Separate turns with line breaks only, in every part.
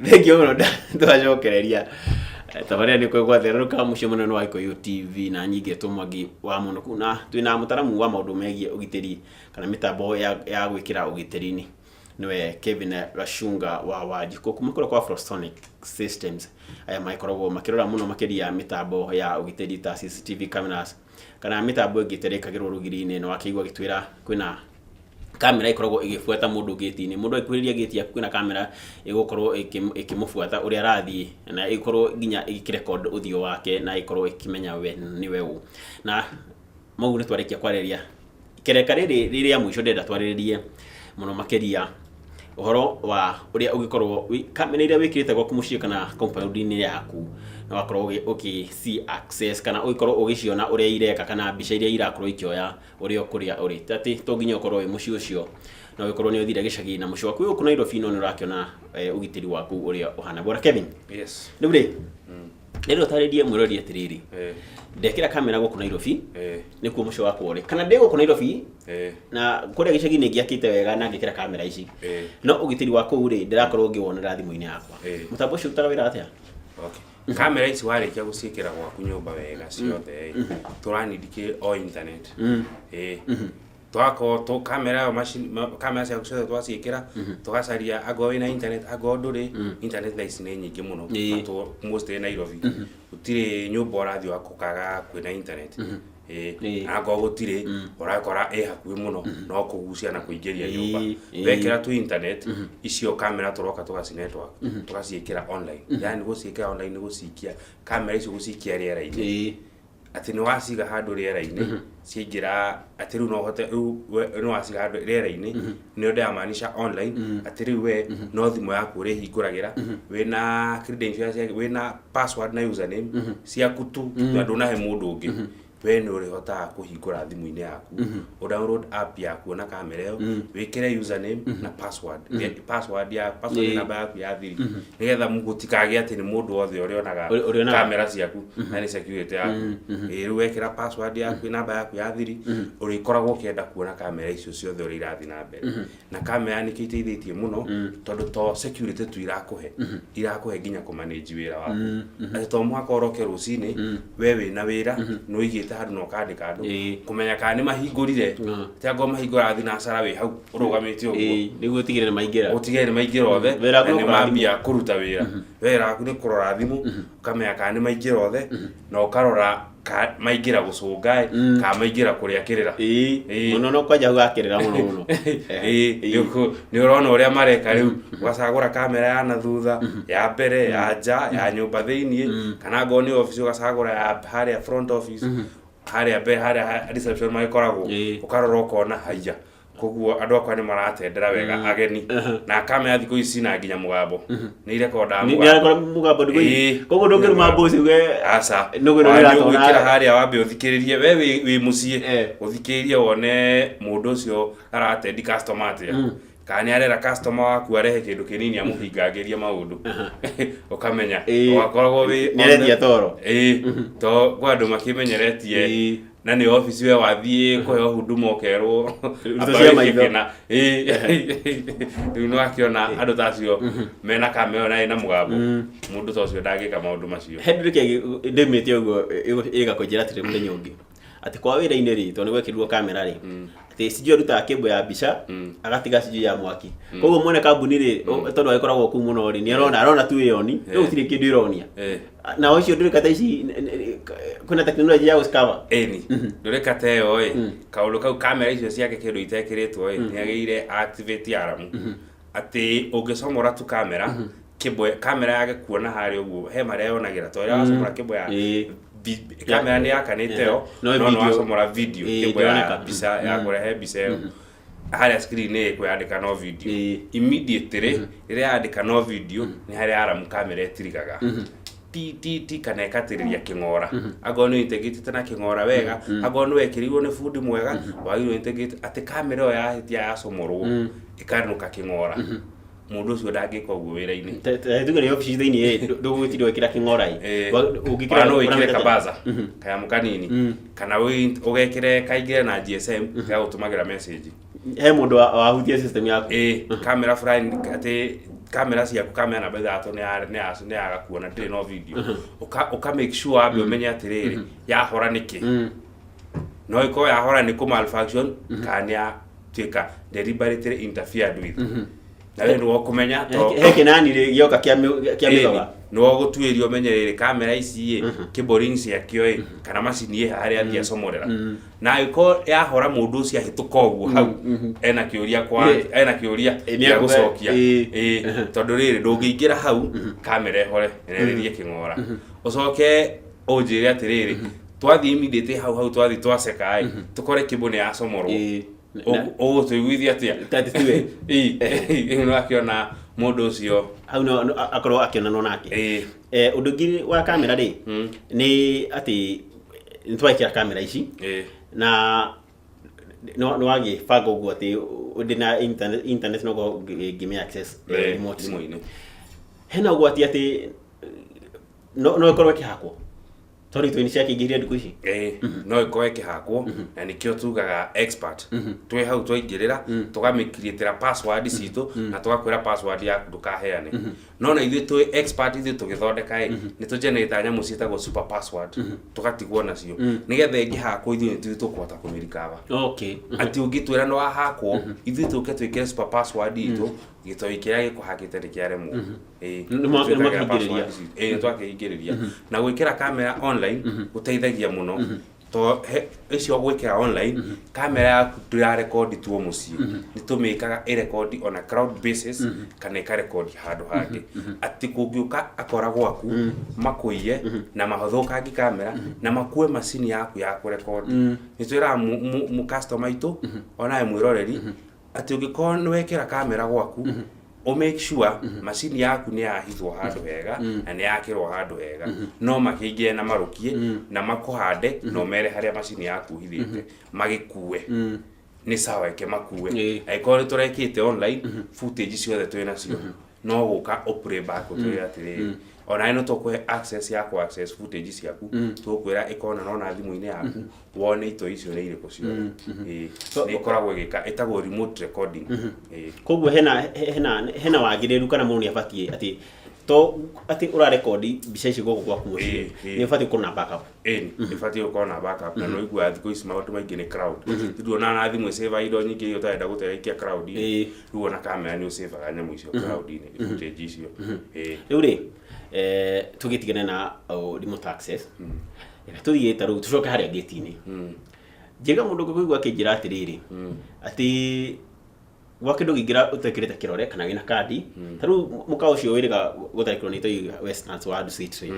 Thengiũ mũno twacokereria tabarĩra nĩ kwĩgwatĩra rũka mũciĩ mũnene wa Gĩkũyũ TV na nyingĩ Mwangi wa mũno kuu, na twĩna mũtaramu wa maũndũ megiĩ ũgitĩri kana mĩtambo ya gwĩkĩra ũgitĩri-inĩ, nĩwe Kevin Gachunga wa Wanjikũ kuma kũrĩa kwa Frostonic Systems, aya magĩkoragwo makĩrora mũno makĩria mĩtambo ya ũgitĩri ta CCTV cameras kana mĩtambo ĩngĩ ta ĩrĩa ĩkagĩrwo rũgiri-inĩ. Na wakĩigua agĩtwĩra kwĩna kamera ĩkoragwo ĩgĩbuata mũndũ gĩti-inĩ. Mũndũ agĩkuhĩrĩria gĩti yaku, kwĩna kamera ĩgũkorwo ĩkĩmũbuata ũrĩa arathiĩ na ĩkorwo nginya ĩkĩrecord ũthiũ wake na ĩkorwo ĩkĩmenya we nĩwe ũ. Na mau nĩ twarĩkia kwarĩrĩria ikereka rĩrĩ rĩa mũico, ndĩrenda twarĩrĩrie mũno makĩria ũhoro wa ũrĩa ũngĩkorwo kamera iria wĩkĩrĩte gwaku mũciĩ kana compound-inĩ yaku, na wakorwo ũkĩ see access kana ũgĩkorwo ũgĩciona ũrĩa ireka kana mbica iria irakorwo ikĩoya ũrĩa kũrĩa ũrĩ. Ti atĩ to nginya ũkorwo wĩ mũciĩ ũcio, no ũkorwo nĩ ũthire gĩcagi na mũciĩ waku wĩ gũkũ Nairobi, no nĩ ũrakĩona ũgitĩri waku ũrĩa ũhana. Bwana Kevin,
Yes.
rĩu rĩ, rĩrĩ ũtarĩrie mwĩrori atĩrĩrĩ, ndekĩra kamera gũkũ Nairobi, nĩkuo mũciĩ wakwa ũrĩ, kana ndĩ gũkũ Nairobi na kũrĩa gĩcagi-inĩ ngĩakĩte wega na ngĩkĩra kamera ici, no ũgitĩri wa kũu rĩ, ndĩrakorwo ngĩwonera thimũ-inĩ yakwa. Mũtambo ũcio ũrutaga wĩra atĩa?
Okay. Kamera ici warĩkia gũciĩkĩra gwaku nyũmba wega ciothe, tũranindikĩ o internet. Twakorwo kamera ĩyo kamera ciaku ciothe twaciĩkĩra, tũgacaria angorwo wĩna internet, angorwo ndũrĩ internet. Thaa ici nĩ nyingĩ mũno. Mostly Nairobi gũtirĩ nyũmba ũrathiĩ ũkaga kwĩna internet. Angorwo gũtirĩ, ũrakora ĩ hakuhĩ mũno, no kũgucia na kũingĩria nyũmba. Wekĩra tu internet icio, kamera tũroka tũgaci network, tũgaciĩkĩra online. Yani gũciĩkĩra online nĩ gũcikia kamera icio, gũcikia rĩera-inĩ, atĩ nĩ waciga handũ rĩera-inĩ ciaingĩra, atĩ rĩu no ũhote, rĩu we nĩ waciga handũ rĩera-inĩ, nĩyo ndĩramaanisha online, atĩ rĩu we no thimũ yaku ũrĩhingũragĩra wĩna credentials wĩna password na username ciaku tu, na ndũnahe mũndũ ũngĩ. We nĩ ũrĩhotaga kũhingũra thimũ-inĩ yaku, ũdownload app ya kuona kamera ĩyo, wĩkĩre username na password. Password ya password nĩ namba yaku ya thiri, nĩgetha gũtikagĩe atĩ nĩ mũndũ wothe ũrĩonaga
Ũrĩonaga.
Kamera ciaku, na nĩ security yaku. Rĩu wekĩra password yaku, namba yaku ya thiri, ũrĩkoragwo ũkĩenda kuona kamera icio ciothe ũrĩa irathiĩ na mbere. Na kamera nĩkĩo iteithĩtie mũno, tondũ to security tu irakũhe, irakũhe nginya kũmanage wĩra waku, atĩ to mũhaka ũroke rũcinĩ we wĩna wĩra, nĩ ũigĩte handũ na ũkandĩka andũ kũmenya kana nĩ mahingũrire. Ti angorwo mahingũra thinacara wĩ hau ũrũgamĩte ũguo.
Nĩguo ũtigĩrĩre nĩ maingĩra.
Ũtigĩrĩre nĩ maingĩra othe.
Wĩra waku
na
nĩ
nĩ
kũrora thimũ.
mambia kũruta wĩra. Wĩra waku nĩ kũrora thimũ, ũkamenya kana nĩ maingĩra othe, na ũkarora ka maingĩra gũcũnga ĩ, kana maingĩra kũrĩa kĩrĩra.
Mũno no kwanja gũgakĩrĩra mũno mũno.
Nĩ ũrona ũrĩa mareka. Rĩu ũgacagũra kamera ya na thutha, ya mbere, ya nja ya nyũmba thĩiniĩ, kana angorwo nĩ office ũgacagũra ya harĩa front office, harĩa mbere, harĩa reception magĩkoragwo. Ũkarora ũkona haiya, koguo andũ akwa nĩ maratendera wega ageni. Na kamera thikũ ici na nginya mũgambo nĩ irekondaga.
Nĩ
Mũgambo.
arekora mũgambo ndũgũ. Koguo ndũngĩruma mboci uge
Aca.
Nũgũ nĩ
Wa, nĩ
ũratona.
ũgwĩkĩra harĩa wambe ũthikĩrĩrie we wĩ mũciĩ, ũthikĩrĩrie wone mũndũ ũcio aratendi customer atĩa, kana nĩ arera customer waku arehe kĩndũ kĩnini amũhingangĩrie maũndũ, ũkamenya ũgakoragwo wĩ
Nĩ aretia toro.
To kwa andũ makĩmenyeretie na nĩ obici we wathiĩ kũheo huduma ũkerwo
Ruta
amba
cia
wĩke
maitho.
kĩna. Rĩu nĩ wakĩona andũ ta acio mena kamera na ĩna mũgambo, mũndũ ta ũcio ndangĩka maũndũ macio.
He ndũrĩke ndĩmĩte ũguo ĩgakũnjĩra atĩrĩ mũthenya ũngĩ atĩ kwa wĩra-inĩ rĩ, tondũ nĩ gwekĩrirwo kamera rĩ, atĩ sijui arutaga kĩmbo ya mbica, agatiga sijui ya mwaki. Koguo mwene kambuni rĩ, tondũ agĩkoragwo kũu mũno rĩ, nĩ arona tu ĩoni rĩu gũtirĩ kĩndũ ĩronia. Na ũcio ndũrĩka ta ici kwĩna tekinoronjĩ ya gũcover.
Ĩni ndũrĩka ta ĩyo ĩ, kaũndũ kau kamera icio ciake kĩndũ itekĩrĩtwo ĩ, nĩ agĩire activate alarm, atĩ ũngĩcomora tu kamera kĩmbo, kamera yage kuona harĩa ũguo he marĩa yonagĩra, to rĩrĩa wacomora kĩmbo ya kamera nĩ yakanĩte ĩyo,
No
no nĩ
video.
wacomora video, kĩmbo ya
ndĩroneka.
mbica ya kũrehe mbica ĩyo harĩa screen ĩ kwandĩka no video. Immediately rĩrĩa yandĩka no video, nĩ harĩa alarm kamera ĩtirigaga ti ti ti kana ĩkatĩrĩria kĩng'ora, angorwo nĩ integrate na kĩng'ora wega, angorwo nĩ wekĩrirwo nĩ bundi mwega wagĩrĩirwo integrate, atĩ kamera ĩyo yahĩtia yacomorwo ĩkanũka kĩng'ora, mũndũ ũcio ndangĩka ũguo wĩra-inĩ.
Tuge nĩ obici thĩinĩ ĩ, ndũgũgĩtinda ũgĩkĩra kĩng'ora ĩ. Ũngĩkĩra
Ona no wĩkĩre
ũramenya-
kabaza kanyamũ kanini, kana ũgekĩre kaingĩre na GSM gagũtũmagĩra message.
He mũndũ wahutia system yaku.
Ĩ, kamera fulani, atĩ kamera ciaku, kamera namba 3 nĩ yaga kuona, ndĩrĩ no video. Ũka make sure wambe ũmenye atĩrĩrĩ, yahora nĩkĩ? No ĩkorwo yahora nĩ kũ malfunction kana nĩ yatuĩka deliberately interfered with, na we nĩwe ũkũmenya
He kĩnani rĩ gĩoka kĩa mĩthoga.
Nĩwe ũgũtuĩria ũmenye rĩrĩ, kamera ici ĩ cabling ciakĩo ĩ kana macini ĩ harĩa athiĩ acomorera, na angĩkorwo yahora mũndũ ũcio ahĩtũka ũguo hau ena kĩũria kwa ena kĩũria gĩa gũcokia. Ĩ, tondũ rĩrĩ, ndũngĩingĩra hau kamera ĩhore ĩrererie kĩng'ora, ũcoke ũnjĩre atĩrĩrĩ, twathiĩ immediately hau hau twathiĩ twaceka ĩ tũkore kĩmbũ nĩ yacomorwo. Ũgũtũiguithia atĩa?
Ta atĩ tiwe.
Ĩ, rĩu nĩwakĩona mũndũ ũcio.
Hau no akorwo akĩonanwo nake. Ũndũ ũngĩ wa kamera rĩ, nĩ atĩ nĩ twekĩra kamera ici na nĩ wagĩbanga ũguo atĩ ndĩna internet no ngĩmĩ access remote.
Thimũ-inĩ.
Hena ũgwati atĩ no ĩkorwo ĩkĩhakwo, tondũ itoi nĩ ciakĩingĩhire thikũ ici?
Ĩ, no ĩkorwo ĩkĩhakwo, na nĩkĩo tugaga expert twĩ hau twaingĩrĩra tũgamĩcreatĩra password citũ na tũgakwĩra password yaku ndũkaheane, no na ithuĩ twĩ expert, ithuĩ tũgĩthondeka ĩ nĩ tũgenerate nyamũ ciĩtagwo super password, tũgatigwo nacio nĩgetha ĩngĩhakwo ithuĩ nĩ tũthiĩ tũkũhota kũmĩrecover. Atĩ ũngĩtwĩra nĩ wahakwo, ithuĩ tũke twĩkĩre super password itũ, gĩtoi kĩrĩa gĩkũhakĩte nĩ kĩaremwo. Ĩ,
Nĩ
twĩkagĩra
mwakĩhingĩrĩria.
password citũ. Ĩ, nĩ twakĩhingĩrĩria, na gwĩkĩra kamera online gũteithagia mũno, to icio gwĩkĩra online kamera yaku ndĩrarekondi tuo mũciĩ, nĩ tũmĩkaga ĩrekondi ona cloud basis kana ĩkarekondi handũ hangĩ, atĩ kũngĩũka akora gwaku makũiye na mathũkangi kamera na makue macini yaku ya kũrekondi. Nĩ twĩraga mu customer itũ onawe mwĩroreri atĩ ũngĩkorwo nĩ wekĩra kamera gwaku, ũ make sure macini yaku nĩ yahithwo handũ hega na nĩ yakĩrwo handũ hega, no makĩingĩre na marũkie na makũhande na ũmere harĩa macini yaku ũhithĩte magĩkue, nĩ sawa ĩke makue. Angĩkorwo nĩ tũrekĩte online, footage ciothe twĩ nacio, no gũka ũ play back ũtwĩre atĩrĩrĩ, onawe no tũkũhe access ya kũ access footage ciaku, tũgũkwĩra ĩkona nona thimũ-inĩ yaku wone itoi icio nĩ irĩkũ ciothe. Ĩ, nĩ ĩkoragwo ĩgĩka, ĩtagwo remote recording. Ĩ.
Koguo hena wagĩrĩru kana mũndũ nĩ abatiĩ atĩ to atĩ ũrarekondi mbica ici gũkũ gwaku mũciĩ,
Ĩ, ĩ.
nĩ ũbatiĩ gũkorwo na backup.
Ĩni, ĩbatiĩ gũkorwo na backup, na no iguaga thikũ ici maũndũ maingĩ nĩ cloud. Rĩu ona na thimũ ĩcĩvaga indo nyingĩ iria ũtarenda gũterekia cloud-inĩ. Rĩu ona kamera nĩ ũcĩvaga nyamũ icio cloud-inĩ, footage icio. Ĩ.
Rĩu rĩ, tũgĩtigane na remote access, reke tũthiĩ ta rĩu tũcoke harĩa gate-inĩ. Njĩga mũndũ ngũigua akĩnjĩra atĩrĩrĩ, atĩ gwake ndũngĩingĩra ũtekĩrĩte kĩrore kana wĩna kandi. Ta rĩu mũkawa ũcio wĩrĩga gũtharĩkĩrwo nĩ itoi Westlands wa Dusit rĩ,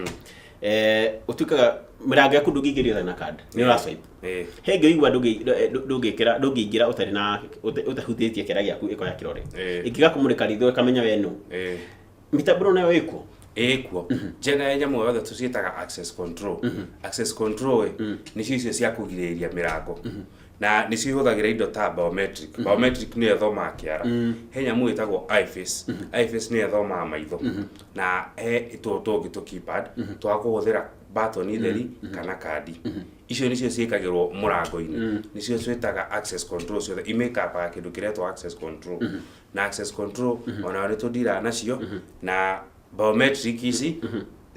ũtuĩkaga mĩrango yaku ndũngĩingĩrio ũtarĩ na kandi, nĩ ũra swipe. He ngĩigua ndũngĩkĩra, ndũngĩingĩra ũtarĩ na ũtahutĩtie kĩara gĩaku ĩkoya kĩrore, ĩngĩgakũmũrĩka ritho ĩkamenya we nũ. Mĩtambo ĩno nayo ĩkuo?
Ĩkuo njena ya nyamũ yothe tũciĩtaga access control. Access control ĩ nĩcio icio cia kũgirĩrĩria mĩrango, na nĩcio ihũthagĩra indo ta biometric. Biometric nĩyo ĩthomaga kĩara. He nyamũ ĩtagwo iFace. iFace nĩyo ĩthomaga maitho, na he tũtũ tũngĩ tũ keypad twa kũhũthĩra batoni theri kana kandi. Icio nĩcio ciĩkagĩrwo mũrango-inĩ, nĩcio twĩtaga access control. Ciothe imĩkapaga kĩndũ kĩretwo access control, na access control ona nĩ tũndiraga nacio na biometric ici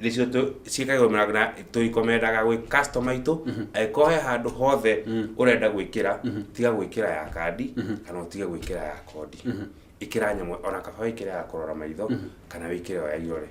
nĩcio ciĩkagĩrwo mĩrango, na tũrikomendaga gwĩ customer itũ, angĩkorwo he handũ hothe ũrenda gwĩkĩra, tiga gwĩkĩra ya kandi kana ũtige gwĩkĩra ya kondi, ĩkĩra nyamũ ona kaba wĩkĩre ya kũrora maitho kana wĩkĩre o ya irore,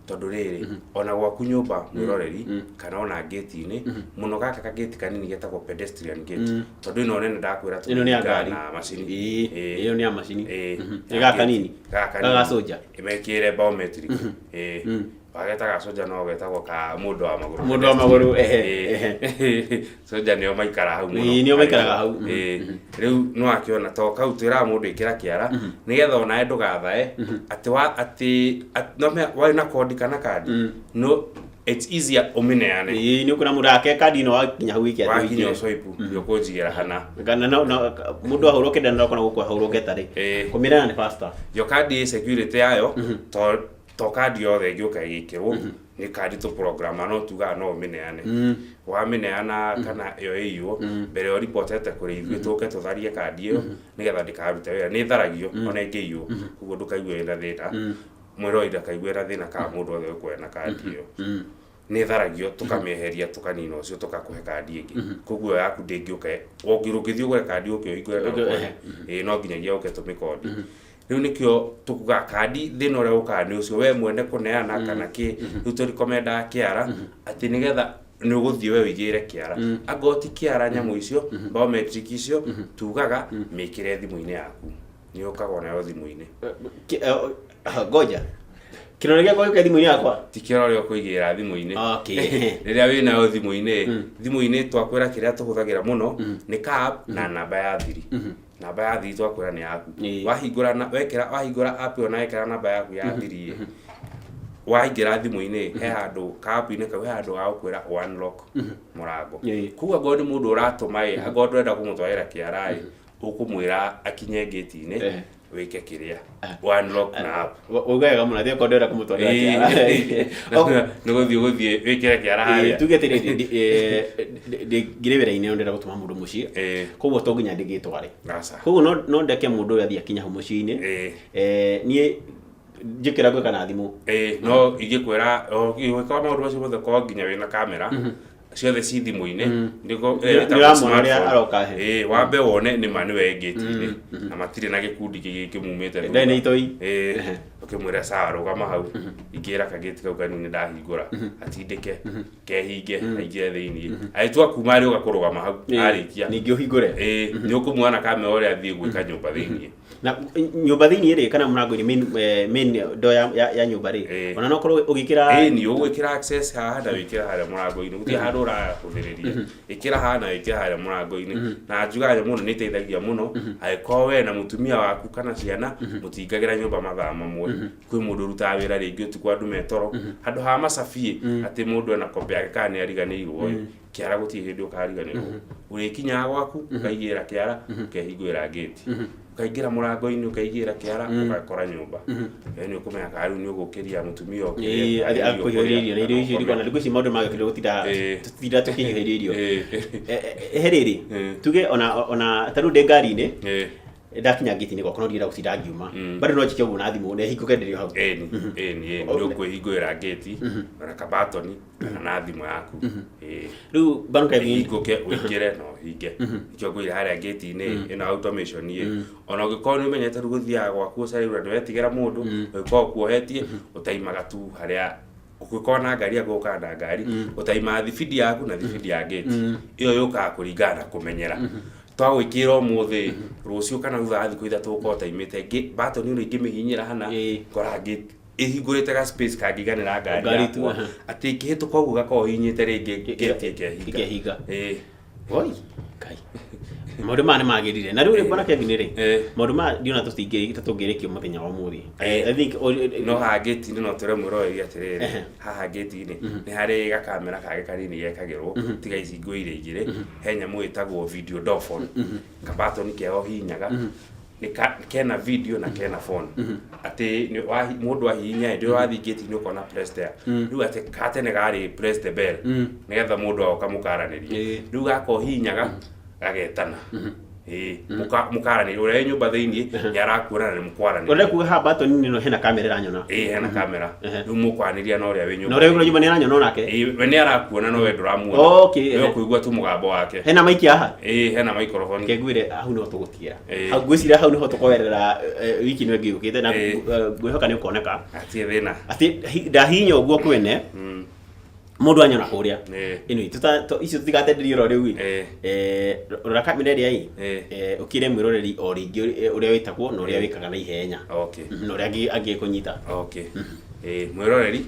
tondũ rĩrĩ, ona gwaku nyũmba mwĩroreri kana ona gate-inĩ mũno, gaka kagĩti kanini getagwo pedestrian gate, tondũ ĩno nene ndakwĩra
Ĩno nĩ ya ngari.
na macini.
Ĩyo nĩ ya macini.
Ĩ.
Nĩ gaka kanini.
Gaka
Gaka soja.
Mekĩre biometric. Ĩ, wagetaga soja no getagwo ka mũndũ wa magũrũ.
Mũndũ wa magũrũ, ehe.
Ĩ. Soja nĩo maikara hau mũno.
Ĩ, nĩo maikaraga hau.
Ĩ, rĩu nĩwakĩona to kau twĩraga mũndũ ĩkĩra kĩara nĩgetha onawe ndũgathae atĩ wa atĩ no warĩ na kondi kana kandi, no it's easier ũmĩneane.
Ĩ, nĩ ũkuona mũndũ ake kandi ĩno wakinya hau ĩke atĩ
wakinya
ũingĩre.
ũcwaipu nĩ ũkũnjigĩra hana.
Kana no mũndũ ahũrwo kĩndano kona gũkũ ahũrwo getarĩ. Kũmĩrana nĩ faster.
Yo kandi ĩ security yayo to To kandi yothe ĩngĩũka ĩgĩkĩrwo nĩ kandi tũ program, no tugaga no ũmĩneane. Wamĩneana kana ĩyo ĩiywo, mbere ĩyo ribotete kũrĩ ithuĩ, tũke tũtharie kandi ĩyo nĩgetha ndĩkarute wĩra. Nĩ ĩtharagio ona ĩngĩiywo, koguo ndũkaigue wĩna thĩna, mwĩrori ndakaigue na thĩna kana mũndũ othe ũkuoya na kandi ĩyo. Nĩ ĩtharagio, tũkamĩeheria, tũkanina ũcio, tũkakũhe kandi ĩngĩ. Koguo ĩyo yaku ndĩngĩũka, ũngĩthiĩ ũgũre kandi ũke ũhingũre na ũkore, ĩĩ, no nginyagia ũke tũmĩkondi. Rĩu nĩkĩo tũkugaga kandi thĩna ũrĩa ũkaga nĩ ũcio we mwene kũneana kana kĩ. Rĩu tũrikomendaga kĩara atĩ nĩgetha nĩ ũgũthiĩ we ũigĩre kĩara, angorwo ti kĩara, nyamũ icio biometric icio tugaga mĩkĩre thimũ-inĩ yaku, nĩ ũkaga nayo thimũ-inĩ.
Ngoja, kĩrore gĩakwa gĩũke thimũ-inĩ yakwa?
Ti kĩrore ũkũigĩra thimũ-inĩ.
Okay.
Rĩrĩa wĩ nayo thimũ-inĩ twakwĩra kĩrĩa tũhũthagĩra mũno nĩ ka app na namba ya thiri. Namba ya thiri twakwĩra nĩ yaku. Wahingũra na wekĩra, wahingũra app ĩyo na wekĩra namba yaku ya thiri ĩ, waingĩra thimũ-inĩ he handũ ka app-inĩ kau, he handũ ga gũkwĩra unlock mũrango. Koguo angorwo nĩ mũndũ ũratũma ĩ, angorwo ndũrenda kũmũtwarĩra kĩara ĩ, ũkũmwĩra akinye ngĩti-inĩ, wĩke kĩrĩa unlock na app.
Uga wega mũno, atĩ okorwo ndĩrenda kũmũtwarĩra kĩara.
Nĩ gũthiĩ wĩkĩre kĩara harĩa.
Tuge atĩrĩrĩ, ngĩrĩ wĩra-inĩ no ndĩrenda gũtũma mũndũ mũciĩ, koguo to nginya ndĩgĩtware.
Aca.
Koguo no ndeke mũndũ ũyũ athiĩ akinya hau mũciĩ-inĩ, niĩ njĩkĩra gwĩka na thimũ.
Ĩĩ, no ingĩkwĩra ũgĩka maũndũ macio mothe korwo nginya wĩna kamera ciothe ci thimũ-inĩ nĩguo ĩrĩa ĩtagwo
Nĩũramuona ũrĩa
smartphone.
aroka he.
Ĩĩ, wambe wone nĩ ma nĩwe ngĩti-inĩ na matirĩ na gĩkundi kĩngĩ kĩmumĩte
Ndarĩ na itoi.
Ĩĩ, ũkĩmwĩra sawa, rũgama hau, ingĩra kagĩti kau kanini ndahingũra, atindĩke kehinge, aingĩre thĩiniĩ. Agĩtua kuma arĩ ũga kũrũgama hau arĩkia.
Ningĩ ũhingũre.
Ĩĩ, nĩ ũkũmuona kamera ũrĩa athiĩ gwĩka nyũmba thĩiniĩ.
Na nyũmba thĩiniĩ rĩ, kana mũrango-inĩ, main door ya nyũmba rĩ, ona no ũkorwo ũgĩkĩra.
Ĩĩ, nĩ ũgwĩkĩra access haha na wĩkĩre harĩa mũrango-inĩ, gũtirĩ handũ ũrahũthĩrĩria. Ĩkĩra haha na wĩkĩre harĩa mũrango-inĩ. Na njugaga nyamũ ĩno nĩ ĩteithagia mũno angĩkorwo we na mũtumia waku kana ciana mũtingagĩra nyũmba mathaa mamwe. Kwĩ mũndũ ũrutaga wĩra rĩngĩ ũtukũ, andũ me toro, handũ ha macabie atĩ mũndũ ena kopi yake kana nĩ ariganĩirwo ĩ, kĩara gũtirĩ hĩndĩ ũkariganĩrwo. Ũrĩkinyaga gwaku, ũkaigĩra kĩara, ũkehingũrĩra ngĩti, ũkaingĩra mũrango-inĩ, ũkaigĩra kĩara, ũgakora nyũmba. We nĩ ũkũmenya kana rĩu nĩ ũgũkĩria mũtumia
ũkĩrĩe,
kana nĩ
akũhiũhĩria irio, na irio icio
ũkome.
ndikona thikũ ici maũndũ magĩkĩrwo gũtinda tũtinda tũkĩhiũhĩria irio. He rĩrĩ, tuge ona ta rĩu ndĩ ngari-inĩ, ndakinya ngĩti-inĩ gwakwa no ndirenda gũtinda ngiuma, bado no njĩke ũguo na thimũ na ĩhingũke ndĩrĩ o hau?
Ĩni, ĩni, ĩni, nĩ ũkwĩhingũrĩra ngĩti ona kabatoni kana na thimũ yaku. Ĩĩ.
Rĩu bado Kevin,
Ĩhingũke, ũingĩre na ũhinge. Nĩkĩo ngwĩra harĩa ngĩti-inĩ ĩno automation ĩ, ona ũngĩkorwo nĩ ũmenyete rĩu gũthiaga gwaku ũcereirwo na nĩwetigĩra mũndũ ũngĩkorwo ũkuohetie, ũtaimaga tu harĩa ũngĩkorwo na ngari yaku, ũkaga na ngari ũtaimaga thibidi yaku na thibidi ya ngĩti ĩyo yũkaga kũringana na kũmenyera. Twagwĩkĩra ũmũthĩ, rũciũ kana thutha wa thikũ 3 ũkorwo ũtaimĩte batoni ĩno ingĩmĩhihinyĩra hana, ngora ngĩti ĩhingũrĩte ga space kangĩiganĩra ngari
Ngari tu,
yakwa, atĩ ĩngĩhĩtũka ũguo gakorwo hihinyĩte rĩngĩ, ngĩti ĩkehinga.
Ĩkehinga.
Ĩĩ.
Oi Ngai, maũndũ maya nĩ magĩrire. Na rĩu bwana Kevin rĩ, maũndũ maya ndiona tũtingĩ tũngĩrĩkia mũthenya wa ũmũthĩ. I think
No haha ngĩti-inĩ no twĩre mwĩroreri atĩrĩrĩ, haha ngĩti-inĩ nĩ harĩ gakamera kangĩ kanini gekagĩrwo, tiga ici ngũire igĩrĩ. He nyamũ ĩtagwo video door phone, kabatoni keho hihinyaga nĩ kena video na kena phone, atĩ mũndũ ahihinya ĩ, ndĩ wathiĩ ngĩti-inĩ ũkona press there. Rĩu atĩ katene garĩ press the bell nĩgetha mũndũ agoka mũkaranĩria. Rĩu gaka ũhihinyaga gagetana. Ĩĩ, mũkaranĩria, ũrĩa wĩ nyũmba thĩiniĩ nĩ arakuona na nĩ mũkwaranĩria.
Ũrenda kuga haha batoni ĩno hena kamera ĩranyona?
Ĩĩ, hena kamera. Rĩu mũkwaranĩria na ũrĩa wĩ
Na
nyũmba
ũrĩa wĩ nyũmba nĩ aranyona onake?
Ĩĩ, we nĩ arakuona no we ndũramuona. We ũkũigua tu mũgambo wake.
Hena maiki haha?
Ĩĩ, hena microphone.
Reke ngwĩre, hau nĩho tũgũtigĩra. Hau ngwĩciria hau nĩho tũkoerera wiki ĩno ĩngĩ yũkĩte, na ngwĩhoka nĩ ũkoneka.
Hatirĩ thĩna.
Atĩ ndahihinya ũguo kwene, mũndũ anyona kũrĩa. Anyway, icio tũtigatenderio oro rĩu ĩ. Rora kamera ĩrĩa ĩ. Ũkĩre mwĩroreri o rĩngĩ ũrĩa wĩtagwo na ũrĩa wĩkaga na ihenya. Na ũrĩa angĩkũnyita.
Okay. Ĩĩ, mwĩroreri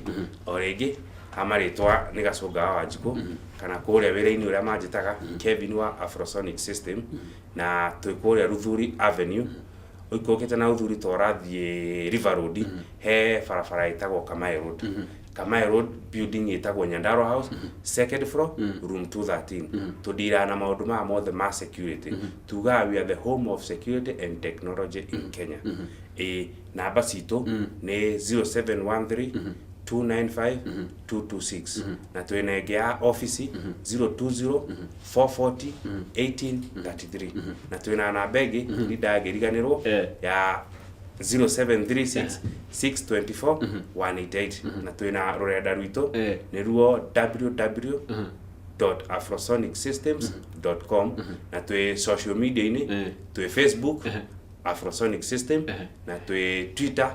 o rĩngĩ, ha marĩtwa nĩ Gacũnga wa Wanjikũ, kana kũrĩa wĩra-inĩ ũrĩa manjĩtaga Kevin wa Afrosonic System, na twĩ kũrĩa Ruthuri Avenue. Ũikũrũkĩte na Ruthuri ta ũrathiĩ River Road, he barabara ĩtagwo Kamae Road. Kamae Road, building ĩtagwo Nyandarua House, second floor, room 213. Tũndiraga na maũndũ maya mothe ma security. Tugaga we are the home of security and technology in Kenya. Ĩ namba citũ nĩ 0713 295 226, na twĩna ĩngĩ ya ofici 020 440 1833, na twĩna namba ĩngĩ ndindangĩriganĩrwo ya 0736 624 188, na twĩna rũrenda rwitũ nĩruo www.afrosonicsystems.com, na twĩ social media-inĩ, twĩ Facebook Afrosonic System, na twĩ Twitter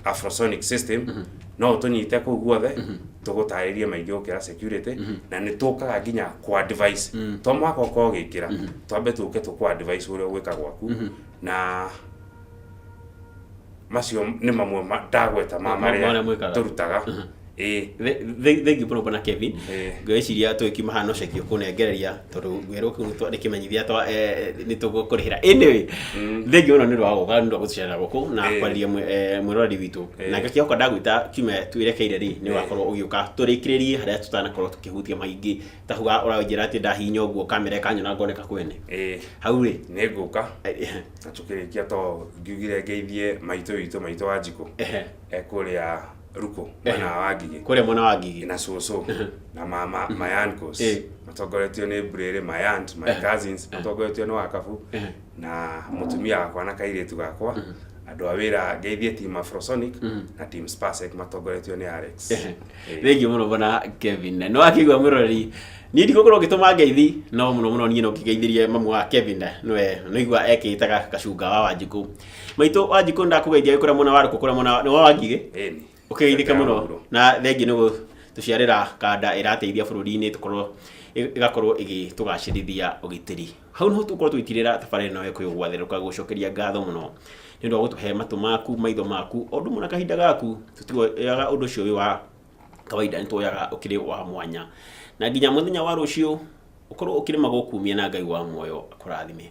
@AfrosonicSystem. No ũtũnyite kũu guothe, tũgũtarĩrie maingĩ gũkĩra security, na nĩ tũkaga nginya kwa advice. To mũhaka ũkorwo ũgĩkĩra, twambe tũke tũkũ advice ũrĩa ũgwĩka gwaku, na macio nĩ mamwe ndagweta ma
marĩa
marĩa
mwĩkaga.
Tũrutaga, ĩĩ.
Thengiũ mũno, bwana Kevin. Ngwĩciria tũgĩkiuma haha no ceki ũkũnengereria, tondũ ngwĩrwo kĩu nĩ kĩmenyithia twa nĩ tũgũkũrĩhĩra. Anyway, thengiũ mũno nĩ ũndũ wa gũka, nĩ ũndũ wa gũtũcerera gũkũ na kwarĩria mwĩroreri witũ. Na ngakĩhoka ndagwĩta kiumia twĩrekeire rĩ, nĩ ũgakorwo ũgĩũka tũrĩkĩrĩrie harĩa tũtanakorwo tũkĩhutia maingĩ, ta hau ũranjĩra atĩ ndahihinya ũguo kamera ĩkanyona ngoneka kwene hau rĩ.
Nĩ ngũka na tũkĩrĩkia, to ngiugire ngeithie maitũ witũ, maitũ wa Njikũ, ekũrĩa Ruko, mwena wa Ngigĩ.
Kũrĩa mwena wa Ngigĩ.
Na cũcũ na mama, my uncles, matongoretio nĩ Mburĩrĩ, my aunt, my cousins, matongoretio nĩ Wakabu, na mũtumia wakwa na kairĩtu gakwa, andũ a wĩra. Ngeithie team Afrosonic na team Spasec, matongoretio nĩ Alex.
Thengiũ mũno, bwana Kevin. Nĩ wakĩigua, mwĩroreri, niĩ ndigũkorwo ngĩtũma ngeithi, no mũno mũno niĩ no ngĩgeithirie mamu wa Kevin, nĩwe nĩigua ekĩtaga gacunga wa Wanjikũ. Maitũ Wanjikũ, ndakũgeithia wĩ kũrĩa mwena wa Rũkũ, kũrĩa mwena nĩ wa Wangigĩ.
Ĩni.
Ũkĩgeithĩke mũno, na thengiũ nĩ gũtũciarĩra kanda ĩrateithia bũrũri-inĩ, tũkorwo ĩgakorwo ĩgĩtũgacĩrithia ũgitĩri. Hau niho tũkorwo tũgĩtirĩra tabarĩra ĩno ĩkũyũ gwatherũka. Gũcokeria ngatho mũno nĩ ũndũ wa gũtũhe matũ maku, maitho maku, o ũndũ ũmwe na kahinda gaku. Tũtioyaga ũndũ ũcio wĩ wa kawaida, nĩ tuoyaga ũkĩrĩ wa mwanya. Na nginya mũthenya wa rũciũ, ũkorwo ũkĩrĩma gũkumia, na Ngai wa muoyo akũrathime.